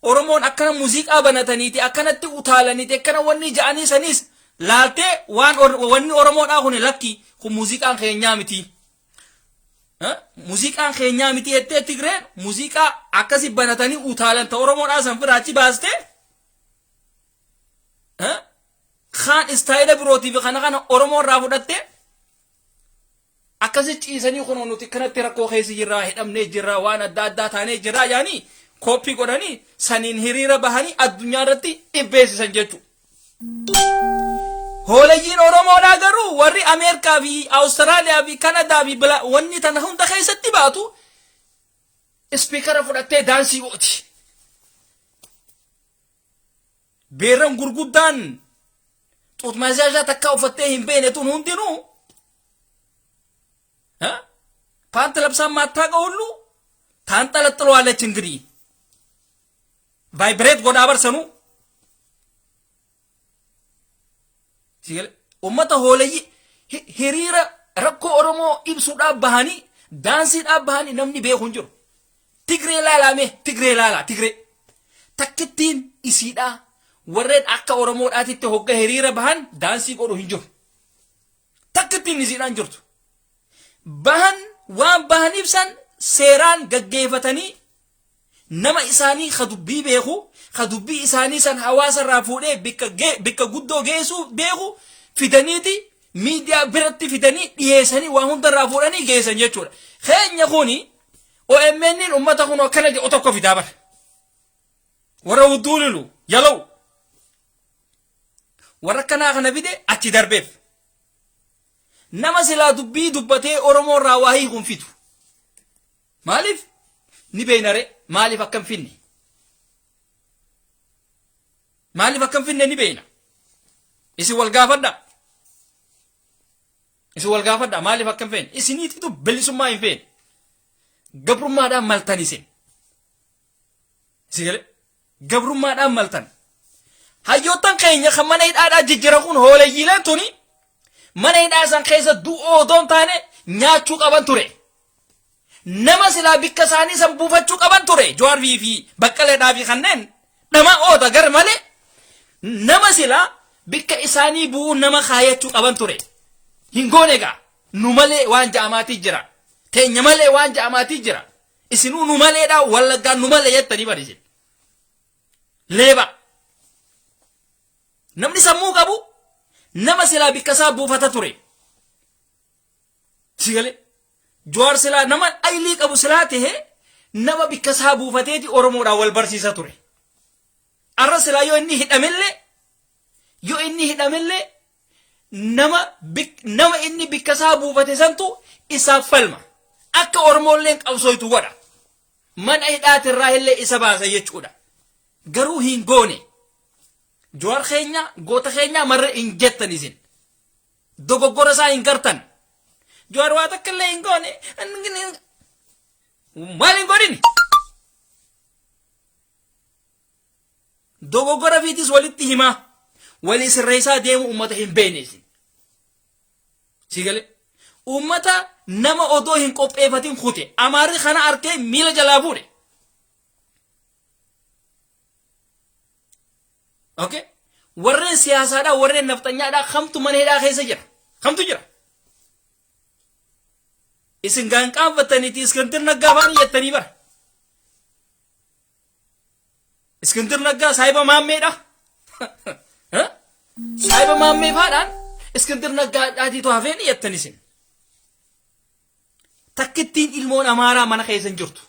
Oromoon akkana muuziqaa banataniiti, akkanatti utaalaniiti, akkana wanni ja'anii saniis laaltee, waan wanni Oromoodhaa kun lakki, kun muuziqaan keenyaa miti. Muuziqaan keenyaa miti jettee Tigreen muuziqaa akkasi banatanii utaalan ta Oromoodhaa san firaa achi baastee kaan istaayila birootii fi kana kana Oromoo irraa fudhattee akkasi ciisanii, kunoo nuti kanatti rakkoo keessa jirraa, hidhamnee jirraa, waan adda addaa taanee jirraa yaanii kooppii godhanii saniin hiriira bahanii addunyaa irratti dhibbeessisan jechuudha. Hoolayyiin Oromoodhaa garuu warri Ameerikaa fi Awustiraaliyaa fi Kanadaa fi wanni tana hunda keessatti baatu ispiikara fudhattee daansii gooti. Beerran gurguddaan xuut maasiyaashaa takkaa uffattee hin beekne tun hundinuu ፓንት ለብሳ ማታውቀው ሁሉ ታንጠለጥለዋለች። እንግዲህ vibrate godhaa barsanu ummata hoolayyi hiriira rakkoo Oromoo ibsuudhaaf bahanii daansiidhaaf bahanii namni beeku hin jiru. Tigree laalaa mee, Tigree laalaa. Tigree takkittiin isiidhaa warreen akka Oromoodhaatitti hogga hiriira bahan daansii godhu hin jiru. Takkittiin isiidhaan jirtu. Bahan waan bahan ibsan seeraan gaggeeffatanii nama isaanii ka dubbii beeku, ka dubbii isaanii san hawaasa irraa fuudhee bikka guddoo geessuu beeku fidaniiti miidiyaa biratti fidanii dhiyeessanii waa hunda irraa fuudhanii geessan jechuudha. Keenya kuni OMN ummata kun akkana jedhu tokko fidaa bara. Warra hudduulilu yalaw warra akkanaa kana fide achi darbeef. Nama silaa dubbii dubbatee Oromoo irraa waa hiikuun fidu. Maaliif? Ni beeynare maaliif akkam finne? Maaliif akkam finne ni beeyna. Isin wal gaafadha. Isin wal gaafadha, maaliif akkam feene? Isiniititu bilisummaa hin feene. Gabrummaadhaan maltan isin. Sigale gabrummaadhaan maltan. Hayyoottan keenya kan mana hidhaadhaa jijjiran kun hoolayyiileen tuni mana hidhaa san keessa du'oo odoo hin taane nyaachuu qaban ture. Nama silaa bikka isaanii san buufachuu qaban ture. Jawaar fi Baqqaleedhaa fi kanneen dhama oota gar malee nama silaa bikka isaanii bu'uu nama kaayachuu qaban ture. Hin goone egaa nu malee waan ja'amaatii jira. Teenya malee waan ja'amaatii jira. Isinuu nu maleedha Wallaggaan nu malee jettanii bari isin. Leeba. Namni sammuu qabu nama silaa bikka isaa buufata ture. Sigalee. Jawaar silaa nama aylii qabu silaa ta'e nama bikka isaa buufateeti Oromoodhaan wal barsiisa ture. Arra silaa yoo inni hidhamellee nama inni bikka isaa buufate santu isaaf falma. Akka Oromoolleen qabsooytu godha. Mana hidhaatirraa illee isa baasa jechuudha. Garuu hin goone. Jawaar keenya, goota keenya marre hin jettan isin. Dogoggora isaa hin gartan. Jawaar waa takka illee hin goone. Maal hin godhini? Dogoggora fiitis walitti himaa. Walii sirreessaa deemu uummata hin beekne isin. Si galee? Uummata nama odoo hin qopheeffatin kute. Amaarri kana arkee miila jalaa fuudhe. Okay? Warreen siyaasaadhaa, warreen nafxanyaadhaa kamtu mana hidhaa keessa jira? Kamtu jira? Isin gaanqaanfattaniiti Iskindir Naggaa faana jettanii bara. Iskindir Naggaa saahiba maammeedha. Saahiba maammee faadhaan Iskindir Naggaadhaatiitu hafeen jettan isin. Takkittiin ilmoon Amaaraa mana keessa hin jirtu.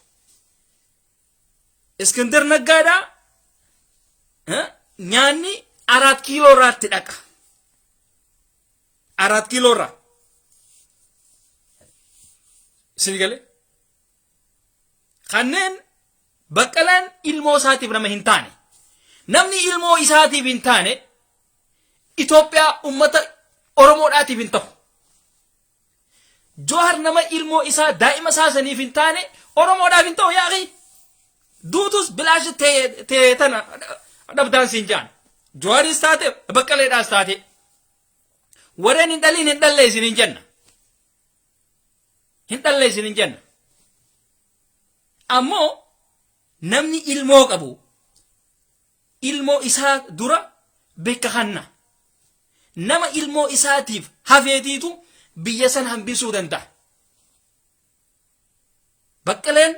Iskindir Naggaadhaa nyaanni Araat Kiiloo irraatti dhaqa. Araat Kiiloo irraa. Isin galee? Kanneen Baqqalaan ilmoo isaatiif nama hin taane. Namni ilmoo isaatiif hin taane Itoophiyaa uummata Oromoodhaatiif hin ta'u. Jawar nama ilmoo isaa, daa'ima isaa saniif hin taane Oromoodhaaf hin ta'u yaaqi. Duutus bilaashi ta'e tana dhabdaan siin jaan. Jawaris taate, Baqqaleedhaas taate. Warreen hin dhaliin hin dhalle isin hin jenna. Hin dhalle isin hin jenna. Ammoo namni ilmoo qabu ilmoo isaa dura bakka kanna. Nama ilmoo isaatiif hafeetiitu biyya san hambisuu danda'a. Baqqaleen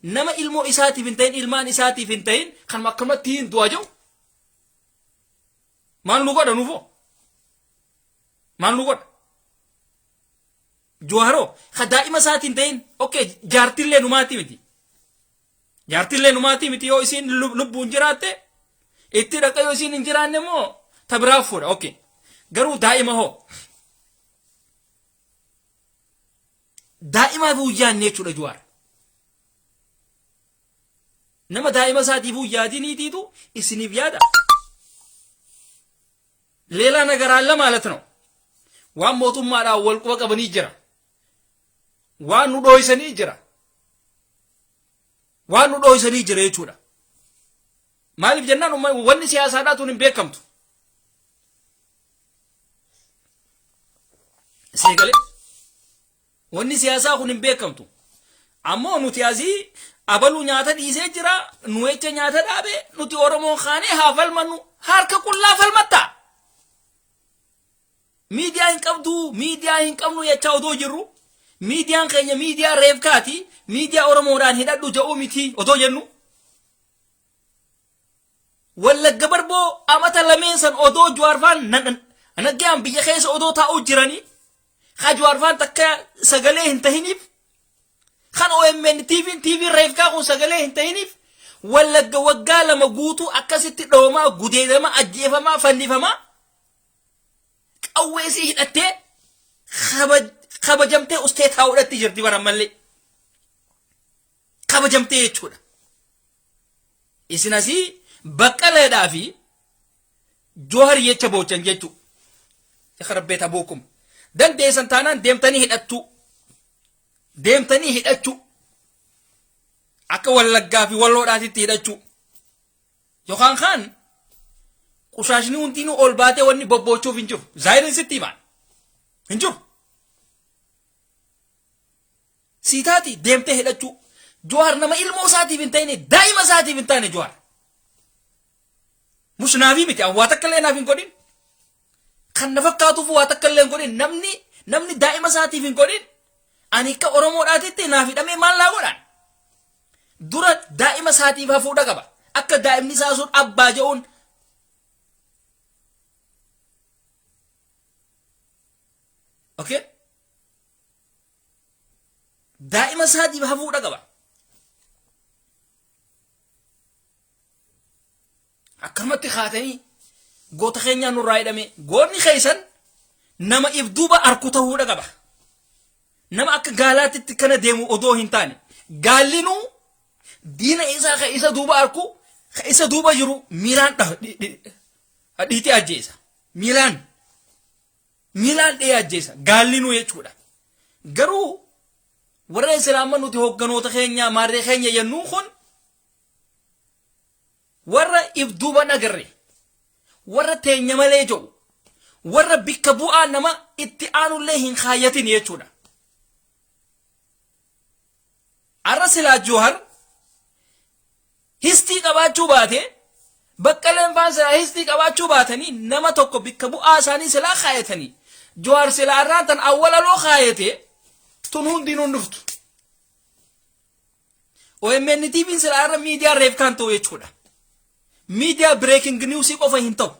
nama ilmoo isaatiif hin ta'in, ilmaan isaatiif hin ta'in, kan akkanumatti hin du'a jiru. Maal nu godha nufoo? Maal nu godha? Jawaaroo ka daa'ima isaatiin ta'in, okay, jaartillee numaatii miti. Jaartillee numaatii miti. Yoo isiin lubbuun jiraatte itti dhaqa, yoo isiin hin jiraanne immoo ta biraa fuudha, okay. Garuu daa'ima hoo? Daa'imaaf yaadne jechuudha Jawaar. Nama daa'ima isaatiif yaadiniitiitu isiniif yaada. ሌላ ነገር አለ ማለት ነው። Waan mootummaadhaan wal quba qabanii jira. Waan nu dhooysanii jira. Waan nu dhooysanii jira jechuudha. Maaliif jennaan, wanni siyaasaadhaa tun hin beekamtu. Seegalee. Wanni siyaasaa kun hin beekamtu. Ammoo nuti asii abaluu nyaata dhiisee jira, nu jecha nyaata dhaabe, nuti Oromoon kaanee haa falmannu, harka qullaa falmatta. Miidiyaa hin qabdu, miidiyaa hin qabnu jechaa odoo jirru, miidiyaan keenya miidiyaa reefkaati, miidiyaa Oromoodhaan hidhadhu jedhuu miti odoo jennu. Wallagga barboo amata lameen san odoo Jawaarfaan naggayaan biyya keessa odoo taa'uu jiranii, haa Jawaarfaan takka sagalee hin tahiniif, kan OMN TV TV reefkaa kun sagalee hin tahiniif, Wallagga waggaa 2 guutuu akkasitti dhoomaa, gudeedamaa, ajjeefamaa, fannifamaa, qawweesii hidhattee kabajamtee ustee taa'uudhatti jirti bara ammallee. Kabajamtee jechuudha. Isin asii Baqqaleedhaa fi Joohar jecha boochan jechuudha. Yakharabbeet abuukum. Dandeessan taanaan deemtanii hidhattu. Deemtanii hidhachuu. Akka Wallaggaa fi Walloodhaatitti hidhachuu. Yookaan kaan Qushaashni hundinuu ol baatee wanni bobboochuuf hin jiru. Zaayirin sitti himaan. Hin jiru. Siitaati deemtee hidhachuu. Jawaar nama ilmoo isaatiif hin ta'ine, daa'ima isaatiif hin taane Jawaar. Musnaafii miti waa takka illee naaf hin godhin. Kan na fakkaatuuf waa takka illee hin godhin. Namni daa'ima isaatiif hin godhin. Ani akka Oromoodhaatitti naaf hidhamee maal naa godhaan? Dura daa'ima isaatiif hafuudha qaba. Akka daa'imni isaa sun abbaa je'uun okay? Daa'ima isaatiif hafuudha qaba. Akkanumatti kaatanii goota keenyaa nurraa hidhame, goonni keessan nama if duuba arku ta'uudha qaba. Nama akka gaalaatitti kana deemu odoo hin taane, gaallinuu diina isaa ka isa duuba arku, ka isa duuba jiru miilaan dhiitee ajjeesa. Miilaan dhihee ajjeesa gaallinuu jechuudha. Garuu warra islaama nuti hogganoota keenya maarree keenya jennuun kun warra if duuba nagarre, warra teenya malee jedhu, warra bikka bu'aa nama itti aanullee hin kaayyatin jechuudha. Arra silaa Joohar histii qabaachuu baate, Baqqaleen faan silaa histii qabaachuu baatanii, nama tokko bikka bu'aa isaanii silaa kaayatanii, Johaar silaa arraan tan awwalaloo kaayate, tun hundinuu hin dhuftu. OMN TV'n silaa irra miidiyaa reefkaan ta'u jechuudha. Miidiyaa breaking news qofa hin ta'u.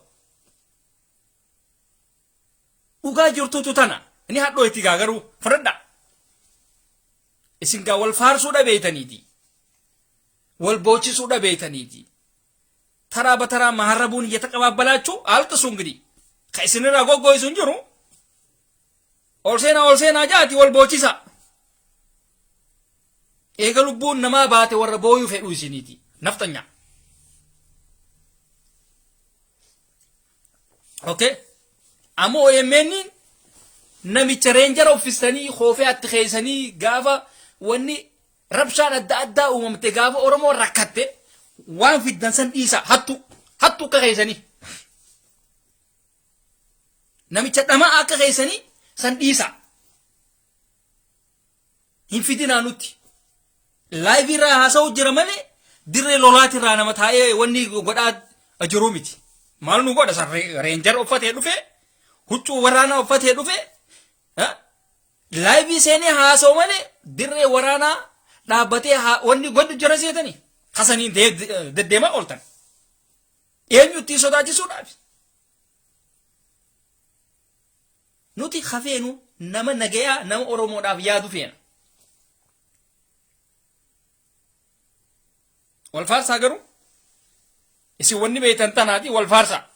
Dhugaa jirtutu tana. Inni hadhoo itti gaa garuu fudhadha. Isin gaa wal faarsuu dhabeeytaniiti. Wal boochisuu dhabeeytaniiti. Taraa bataraa maharrabuun እየተቀባበላችሁ አልቅሱ። እንግዲህ ከኢስንirraa goggooysu hin jiru. Ol seenaa, ol seenaa jaati wal boocisa. Eega lubbuun namaa baate warra booyuu fedhu isiniiti. Nafxanyaa. Okay. Ammoo OMN namicha reenjara uffistanii koofee atti keessanii gaafa wanni rabshaan adda addaa uumamte, gaafa Oromoo rakkatte waan fiddan san dhiisa, hattu hattu akka keessanii. Namicha dhamaa akka keessanii san dhiisa. Hin fidinaa nutti. Live irraa haasa'u jira malee dirree lolaatirraa nama taa'ee wanni godhaa jiru miti. Maal nu godha san ranger uffatee dhufe, huccuu waraanaa uffatee dhufe, live seenee haasa'u malee dirree waraanaa dhaabbatee wanni godhu jira seetanii kasanii deddeemaa ooltan. Eenyu ittiin sodaachisuudhaaf? Nuti hafeenu nama nagayaa, nama Oromoodhaaf yaadu feena. Wal faarsaa garuu isin wanni beektan tanaati wal faarsaa.